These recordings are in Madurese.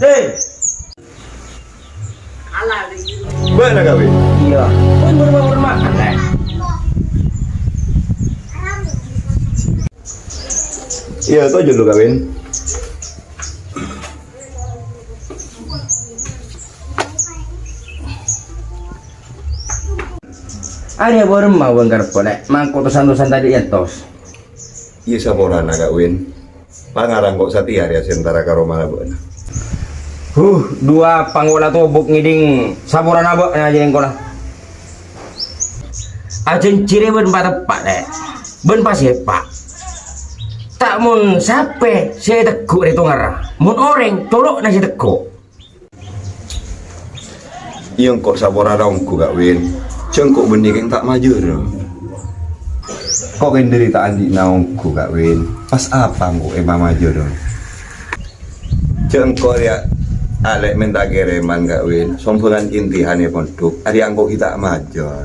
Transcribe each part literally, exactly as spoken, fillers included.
Deh. Bâ'na kawin? Iyâ. Pon bârâmma-bârâmma. Iyâ, toju' lu kawin. Arèya bârâmma bân karebbhâ, Lè'? Mangko tosan-tosan tadâ' èyentos. Iyâ, saporana, Ka' Win. Pangarang ko' satèya rèya sè entara ka romana bâ'na. Huh, duwâ' pangola tobuk ngèdhing saporana bâ'na jâ' engko' la. Ajhânjhirè bân pateppa', Lè'. Bân pasèpa'. Ta' mon sapè sè ètegghu' rèya tongarra. Mon orèng, colo'na sè ètegghu'. Iyâ, engko' saporana ongghu, Ka' Win. Jhâ' engko' bânnè kèng ta' majârâ. Ko' kèng dâri ta' andi'na ongghu, Ka' Win. Pas apa engko' èpamajârâ? Jhâ' engko' rèya alè' mènta kèrèman, Ka' Win. Sombhângan intihan è pondhuk. Arèya engko' ghi' ta' majâr.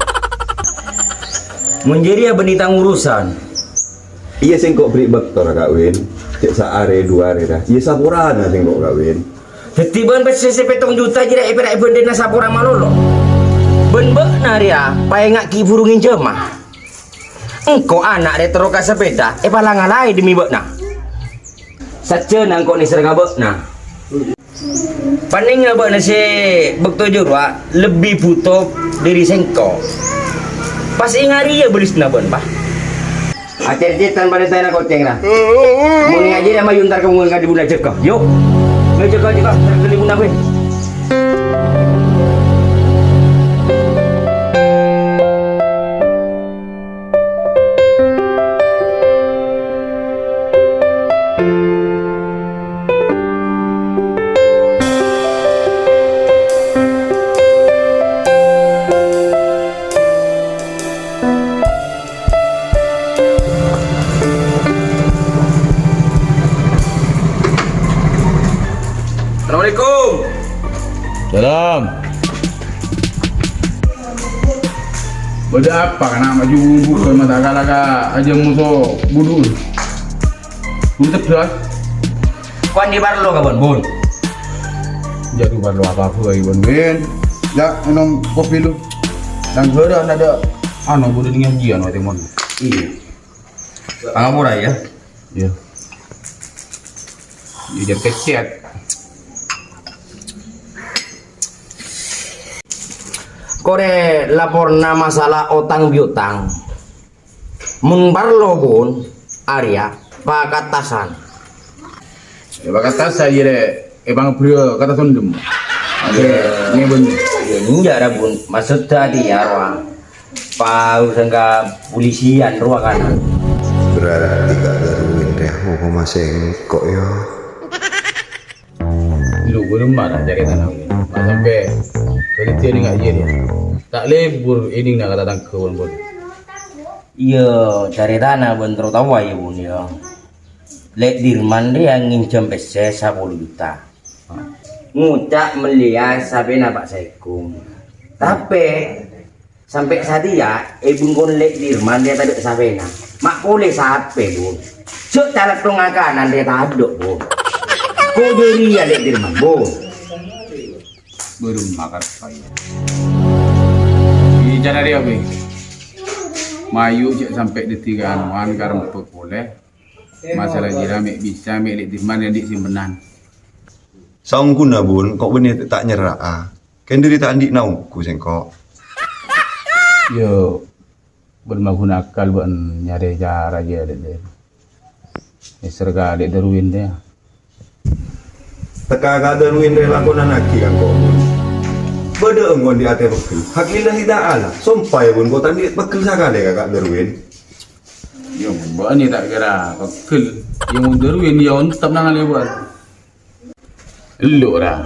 Mon jârèya bânnè tang urusan. Iyâ, sèngko' bherri' bâkto, ra, Ka' Win. Cè' saarè, duwâ arè, ra. Iyâ, saporana sèngko', Ka' Win. Dhâddhi bân pèssè sè pèttong juta jârèya èpèra'è bhândhâna sapora malolo. Bân bâ'na rèya paènga' ghi' bhuru ngènjhâma. Engko' ana' rè terro ka sapèda èpalangalaè dhemmi bâ'na. Sajjhâna engko' nèser ka bâ'na. Panènga bâ'na sè bâkto jârowa lebbi bhuto dâri sèngko'. Pas ènga' rèya bâlisna bân, Pa. Acèr-cètan parèntana kocèng, ra. Mon ènga' jârèya mayu entar ka bungkona kadhi buna jâgâ. Yo. Yo, jâgâ, jâgâ. Entar kadhi buna, bhâi. Assalamualaikum. Salam. Bâdâ apa kana' maju buka mata kala ka aja muso budu. Budu tebas. Ko' andi' parlo ka bân, Bun? Jâ' du parlo apa-apa, Bun Win. Jâ', ngènom kopi lu. Nang bârâ' adâ' ano budu ngajiân wa tèmon. Iyâ. Pangapora, yâ. Iyâ. Iyâ, jhâ' kècèt. Ko' rè laporna masalah otang piutang. Mon parlo, Bun, arèya pakatasan. Yâ, pakatasan, iyâ, rè. Èpangabherrâ kata sondhem. Iyâ. Iyâ, bân. Iyâ, enjâ', ra, Bun. Maksodda arèya rowa. Pau sangka polisian rowa kana'. Berarti Ka' Darwin rèya hokomma sèngko', yâ? Lu, buru marah carètana. Mak sampè' berhenti ning aja dia. Ta' lebur ini na kata tangga, Bun. Iyâ, carètana bân terro taowa, yâ, Bun, yâ. Lè' Dirman rèya ngènjhâm pèssè sapolo juta. Ngoca' mellèya sapèna Pa' Saèkung. Tapè, sampè' satèya è bengkona Lè' Dirman rèya tadâ' sapèna. Ma' polè sapè, Bun? Jhâ' calèt tongakanan rèya tadâ', Bun. Ko' jârèya Lè' Dirman, Bun. Buru makar kaya. Bicara dia, Bè. Mayu jhâ' sampè' dhâddhi kaanowan karempek polè. Masalah jârèya mè' bisa, mè' Lè' Dirman andi' simpenan. Saongghuna, Bun, ko' bânnè ta' nyerra'a. Kèng dâri ta' andi'na ongghu sèngko'. Yo, bâ'na maguna akal bâ'na nyarè cara jâ, Lè', Lè'. Nèser ka Lè' Darwin, yâ. Tekka Ka' Darwin rè lakonannaghi engko', Bun. Bâdâ engko' andi' atè peggel. Hak lillahi ta'ala. Sompa, yâ, Bun, ko' ta' andi' peggel sakalè ka Ka' Darwin. Yâ, bâ'na ta' kèra peggel. Yâ, mon Darwin, yâ, ontep nang alèbât. Ello', ra.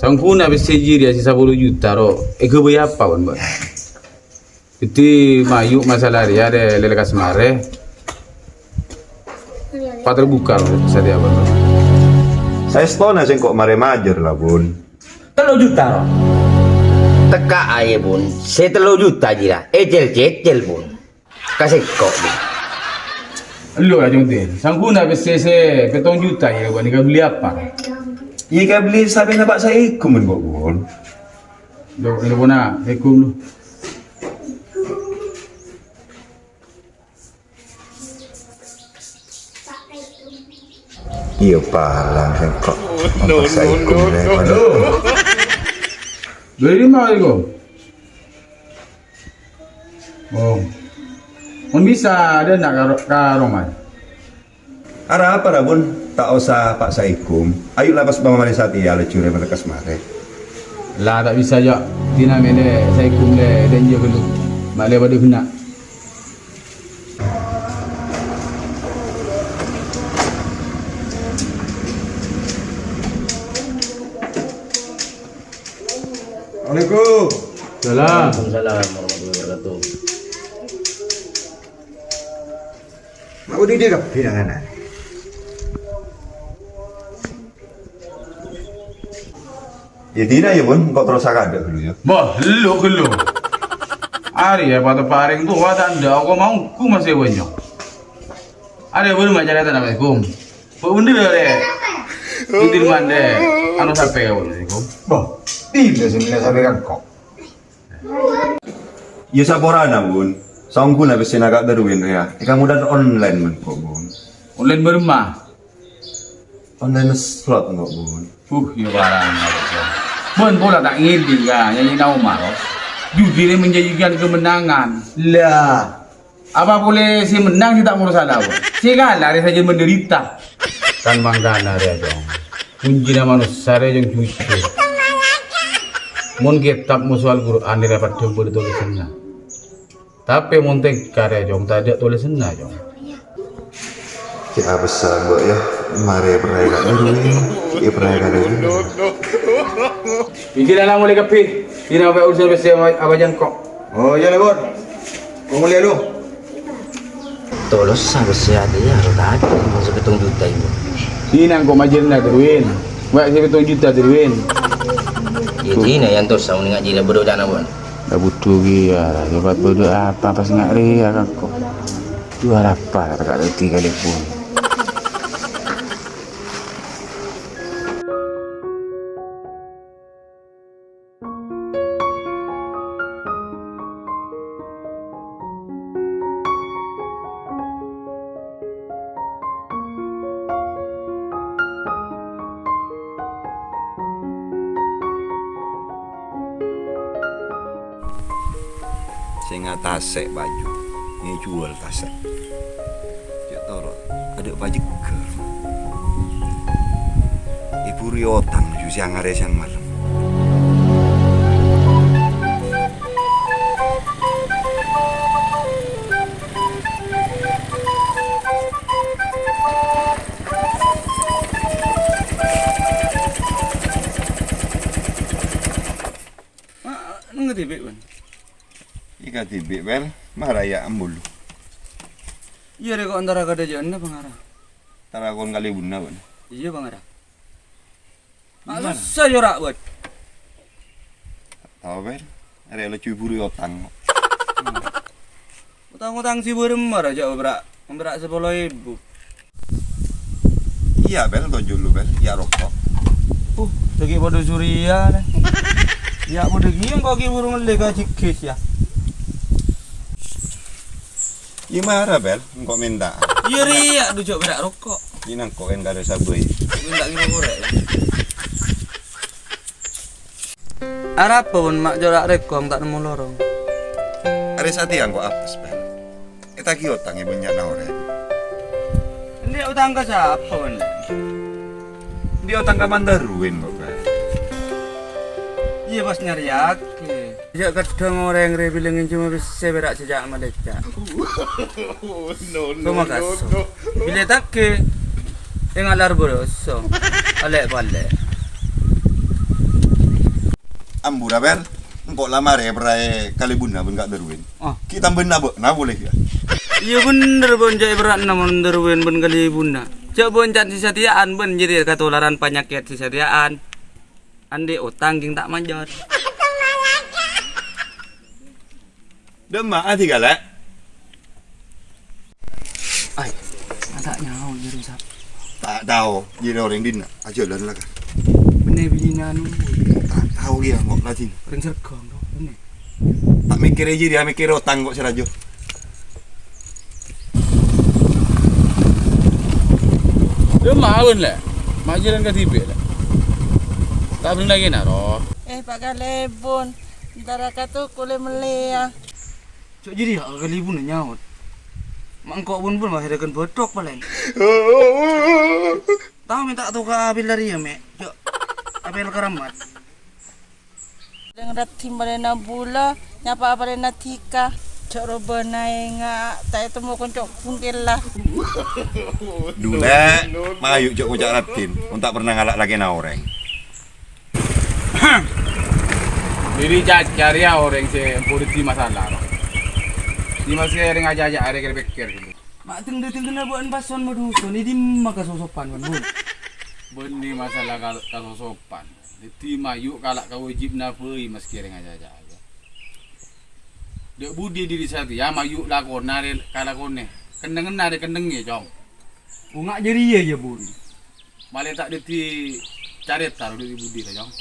Saongghuna pèssè jârèya sè sapolo juta, ro. Èghâbây apa, bân, bân? Dhâddhi, mayu masalah rèya, rè, lèlè kasmarè. Pater bukar, satèya, bân. Saèstona sèngko' marè majâr, la, Bun. Tello juta, ro. Tekka aè, Bun. Sè tello juta jârèya. Ècèl-cècèl, Bun. Ka sèngko', Bun. Ella, Jung, Din. Sangghuna pèssè sè pèttong juta, yâ, bân èkabelli apa? Iyâ, èkabelli sapèna Pa' Saigum, mon, kok, Bun. Lo, lo, pona, Saigum, lo. Iyâ, palang, sèngko'. Lo, lo, lo, lo. Bâdâ è dimma, Saigum? Oh. Mon bisa, dâ' enna' ka, ka roma. Arapa, ra, Bun? Ta' osa Pa' Saigum. Ayu la pas pamarè satèya laju rè markas marè. La, ta' bisa, Jo. Dina mèlè Saigum lè dânjâ ghâllu. Ma' lè padâ ghenna'. Assalamualaikum. Salam. Waalaikumsalam warahmatullahi wabarakatuh. Ma' bâdâ kabbhi nang ana'. Yâ, dina, yâ, Bun, engko' terros akadâ' ghâllu, yâ. Bâh, lo ghâllu. Arèya pateppa' rèng towa ta' endâ' ko maonggu masè bânnya'. Arèya bârâmma carètana, Assalamualaikum. Bâ' bhendher, arè. Bhunten mandhâ. Anu sapè, Assalamualaikum. Bâh, bilâ sè mellè sapè ka engko'? Yâ, saporana, Bun. Saongghuna pèssèna Ka' Darwin rèya èkamodal online, mon, kok, Bun. Online bârâmma? Online slot, kok, Bun. Buh, yâ, parana, Bun. Bun, pola ta' ngèdhing, ka, nyanyèna Omar, kok. Judi rè menjanjikan kemenangan. Lah, apa polè sè mennang sè ta' marosa lawan? Sè kala rè sajân menderita. Kan mangkana rè, Jong. Kuncina manossa rè, Jong, jujur. Mon kètab moso Al-Qur'an rè padâ bâdâ tolèsanna. Tapè mon tèngka rè, Jong, tadâ' tolèsanna, Jong. Cè' apèssa, Mbok, yâ. Marè pèraè ka' Darwin, cè' pèraè ka' Darwin. Bhidhina la molè kabbhi. Dina apa urusan pèssè apa, apa jâ' engko'? Oh, iyâ, lè, Bun. Ko' molèya, lu. Tolos, sanggup sehat, iyâ, ro tadi, mon sè pèttong juta, ibu. Dina engko' majârna, Darwin. Wa' sè pèttong juta, Darwin. Yâ, dina, yâ, entos, saonèngnga jhilâ bâdâ oca'na, Bun. La budhu kèya, la, sè bâdâ apa pas nga' rèya, kakko. Dhu arapa, ta' dhâddhi kalèbun. Sè ngatasè' paju, ngèjuwâl tasè'. Cè' toro', adâ' pajegghâr. Èbhuru otang, ju siang arè siang malem. Ah, neng kadhibi', Bân? Iyâ kadhibi', Bel. Mara yâ ambulu. Iyâ, rè, ko' antara kadhâjâ'ânna, Bang Ara. Tara kon kalèbunna, Bân. Iyâ, Bang Ara. Gimana? Asussa yâ, ra', Bân. Tao, Bel. Arè laju èbhuru otang. Hmm. Otang-otang sè bârâmma, ra, jhâ' bârâ', bârâ' sapolo èbu. Iyâ, Bel, toju' lu, Bel. Iyâ, roko'. Uh, dhâggi' padâ suriyâ, nè. Iyâ, padâ ghi' engko' ghi' buru mellè ka Jigis, yâ. Iyâ, mara, Bel, engko' mènta. Iyâ, rèya, dhu jhâ' bârâ' roko'. Iyâ, nangko' èn karè sabâi. Mènta ghi' korè'. Arapa, Bun, ma' cora' rèkong ta' nemmo lorong? Arè satèya engko' apes, Bel. Ètagi otang è bânnya'na orèng. Andi' otang ka sapa, Bun? Andi' otang ka Mandarwin kok, Bang. Iyâ, pas nyarèyaghi. Jhâ' kadhâng orèng rè bilâ ngènjhâmâ pèssè pèra' sè ca'-malecca'. No, no, no, Somakasso. No. Bilâ ètagi, èngalar boroso. Alè'-palè'. Ambura, Bel. Engko' la marè pèraè kalèbunna bân Ka' Darwin. Ah. Ghi' tambâna bâ'na polè, yâ. Iyâ bhender, bân, jhâ' èpèrra'na mon Darwin bân kalèbunna. Jhâ' bân can sè satèya'an, bân, jârèya katolaran panyakèt sè satèya'an. Andi' otang ghi' ta' manjâr. Dâ'emma, Adi, Galè'? Ay, Ta' nyaot jârèya sapa. Ta' tao, jârèya orèng dinna', ajhâlân la, Kak. Bânnè binèna anu. Ta' tao kèya, engko' la dinna'. Orèng Sergong, to, bânnè. Ta' mèkkèrè jârèya, mèkkèrè otang kok sè rajâ. Lè, mawon, Lè. Ma' jhâlân kadhibi', Lè. Ta' bâreng lagi, Naro. Eh, Pa' Kalèbun. Èntara ka toko lè mellèya. Cok jârèya, Kalèbunna nyaot. Ma' engko' bun-bun mahèrakan bâthok palèng. Tao mè' ta' toka' apel arèya, mè'. Cok, apel keramat. Rèng raddhin palèna bulâ, nyapa palèna dhika. Cok robâna enga', ta' ètemmo konco' bungkella. Dulè, mayu cok ngoca' raddhin, mon ta' pernah ngala' lakèna orèng. Dhiri Caca rèya orèng sè empo dhâddhi masalah, ro. Dhimma sè rèng aja-aja arè kèr-pèkkèr, gitu. Ma' deng-deng kennèng bâ'na pas son madhuson, è dimma kasosopan, bân, bun? Bânnè masalah ka-, kasosopan. Dhâddhi mayu kala' kawâjibhânna bhâi maskè rèng aja-aja, ya. Dâ' budi dhiri satèya mayu lakona rè kalakonè. Kennengnganna rè kennengngè, Cong. Onga' jârèya, ya, bun. Malè ta' dhâddhi carèta ro dâ' budi, Cong.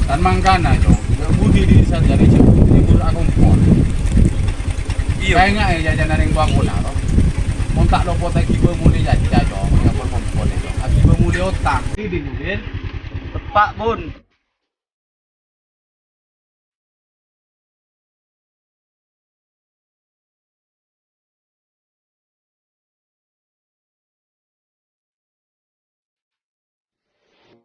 Tan mangkana, Cong, dâ' budi dhiri satèya jârèya sè akompol. Iyâ. Kaènga'è jhâjhâna rèng towa kaulâ, to. Mon ta' lopot aghibâ molè jhâjhâ, Cong, ya ampon kompol, Cong. Aghibâ molè otang. Dhiri, Din. Teppa', bun.